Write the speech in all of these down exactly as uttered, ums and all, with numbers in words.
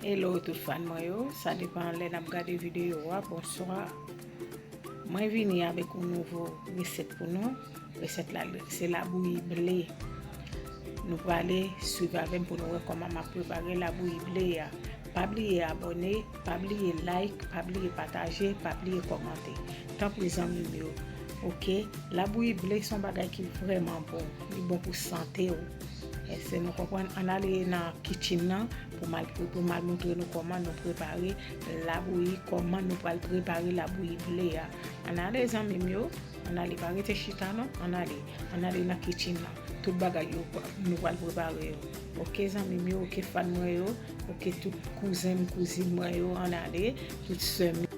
Hello tout fan mwen yo, sa depan lè n ap gade videyo a, bonswa. Mwen vini avèk yon nouvo resèt pou nou. Resèt la, se labouyi ble. Nou prale swiv avè m pou nou wè kòman m ap prepare labouyi ble a. Pa bliye abòne, pa bliye like, pa bliye pataje, pa bliye kòmante. Tanpri zanmi m yo. Oke, labouyi ble se yon bagay ki vrèman bon. Li bon pou sante w. Èske nou konprann? Ann ale nan kitchen nan pou m al, pou m al montre nou kòman nou prepare labouyi, kòman nou pral prepare labouyi ble a. Ann ale zanmi m yo, ann ale, pa rete chita non, ann ale, ann ale nan kitchen nan. Tout bagay yo, nou pral prepare yo. Oke zanmi m yo, oke fan mwen yo, oke tout kouzen m, kouzin mwen yo, ann ale, tout sè m yo.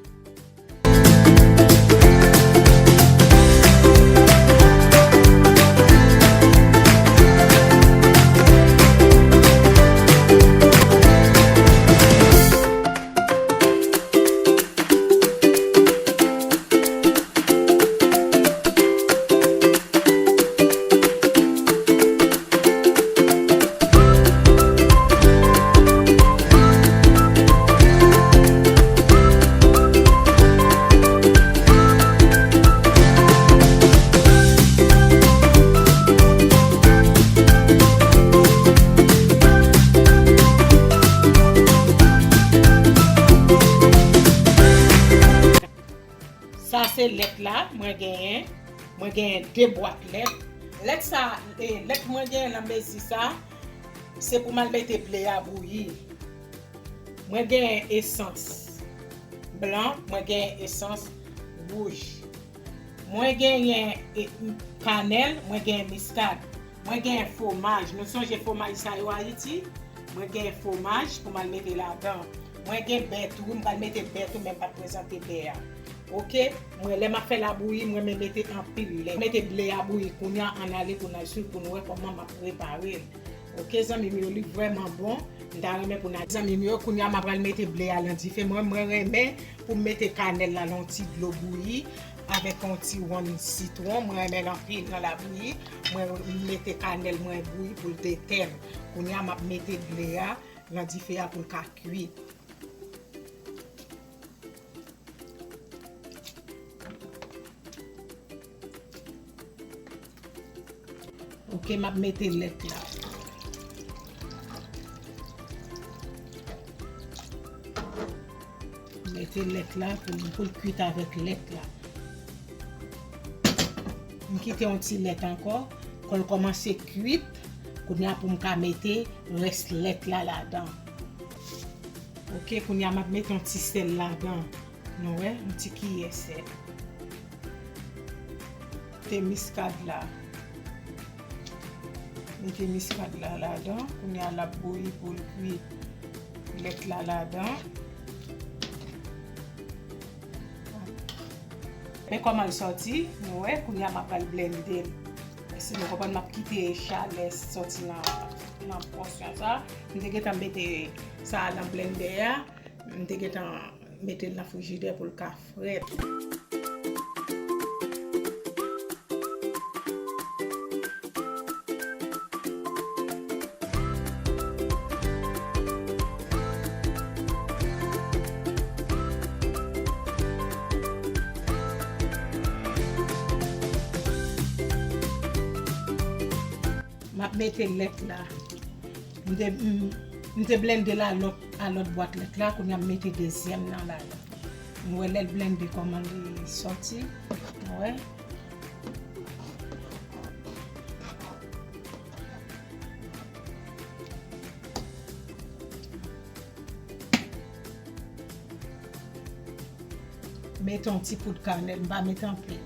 Sa se lèt la, mwen genyen, mwen genyen de bwat lèt. Lèt sa, e, lèt mwen genyen nan mezi sa, se pou m al mete ble a bouyi. Mwen genyen esans blan, mwen genyen esans wouj. Mwen genyen, e, kanèl, mwen genyen miskad. Mwen genyen fwomaj. Nou sonje fwomaj sa yo Ayiti? Mwen genyen fwomaj pou m al mete ladan. Mwen gen bè tou, m pral mete bè tou, men m pa t prezante bè a. Oke? Mwen, lè m ap fè labouyi, mwen renmen mete anpil lè. Mete ble a bouyi kounye a, ann ale pou n al swiv pou n wè kòman m ap prepare l. Oke, zanmi m yo, li vrèman bon. M ta renmen pou n al, zanmi m yo, kounye a m ap pral mete ble a lan dife. Mwen, mwen renmen pou m mete kanèl la lan yon ti dlo bouyi avèk yon ti wonn sitwon. Mwen renmen l anpil nan labouyi. Mwen mete kanèl mwen bouyi pou l detè m. Kounye a m ap mete ble a lan dife a pou l ka kwit. Oke, m ap mete lèt la. Mete lèt la pou, pou l kwit avèk lèt la. M kite yon ti lèt ankò. Kon l kòmanse kwit, kounye a pou m ka mete rès lèt la ladan. Oke, kounye a m ap mete yon ti sèl ladan. Nou wè, yon ti kiyè sèl. Mete miskad la. Mete miskad la ladan. Kounye a l ap bouyi pou l kwit lèt la ladan. Men kòman l sòti, nou wè, kounye a m ap pral blende l. Èske nou konprann, m ap kite chalè sòti nan, nan pòsyon sa. M te gentan mete sa a nan blendè a. M te gentan mete l nan frijidè pou l ka frèt. M ap mete lèt la. M te, m, m te blende l a lòt, a lòt bwat lèt la, kounye a m mete dezyèm nan la la. Nou wè lè l blende kòman li sòti. Nou wè. Mete yon ti poud kanèl, m pa mete anpil.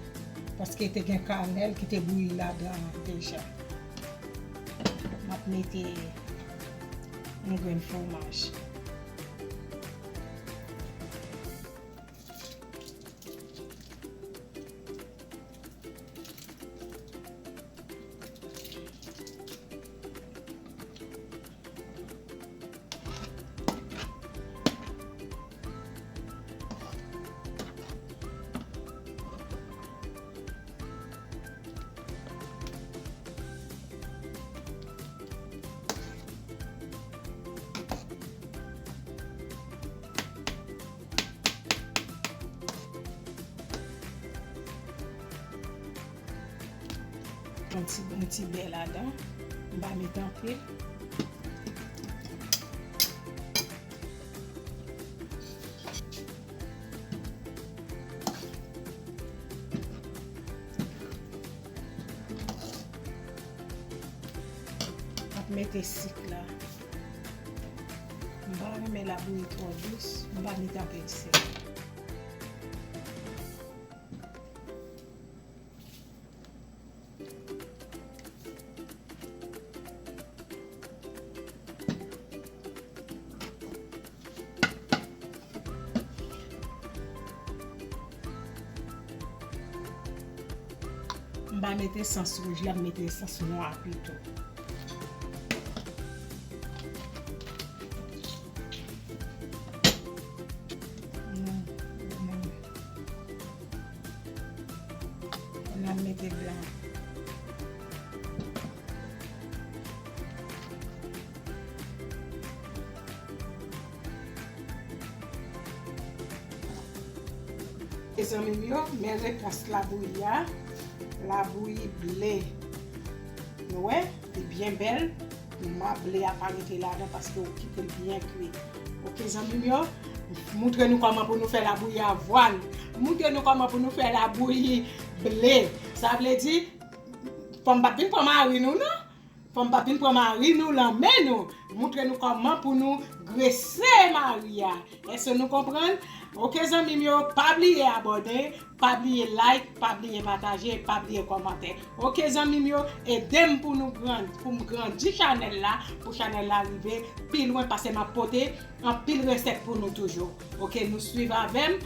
Paske te gen kanèl ki te bouyi ladan deja. M ap mete yon grenn fwomaj. Ti, yon ti bè ladan. M pa met anpil. M ap mete sik la. M pa renmen labouyi twò dous, m pa met anpil sèl. M pa mete esans wouj la, m mete esans nwa pito. N a mete blan. Mezanmi m yo, men repons labouyi a, labouyi ble. Nou wè, li byen bèl. Mwen ble a pa rete ladan paske ou kite l byen kwi. Oke zanmi m yo, moutre nou kòman pou nou fè labouyi avwàn. Moutre nou kòman pou nou fè labouyi ble. Sa vle di, fanm p ap vin pran mari nou non. Fanm p ap vin pran mari nou lan men nou. Moutre nou kòman pou nou grese mari a. Èske nou konprann? Oke zanmi m yo, pa bliye abòne, pa bliye like, pa bliye pataje, pa bliye kòmante. Oke zanmi m yo, ede m pou nou gran, pou m grandi chanèl la, pou chanèl la rive pi lwen paske m ap pote anpil resèt pou nou toujou. Oke, nou swiv avè m,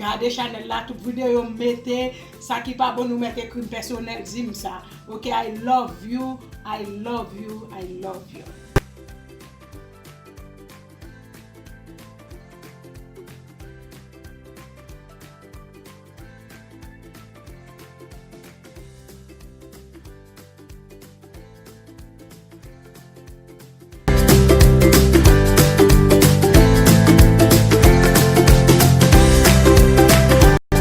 gade chanèl la, tout videyo m mete, sa ki pa bon nou mèt ekri m pèsonèl, di m sa. Oke, I love you, I love you, I love you.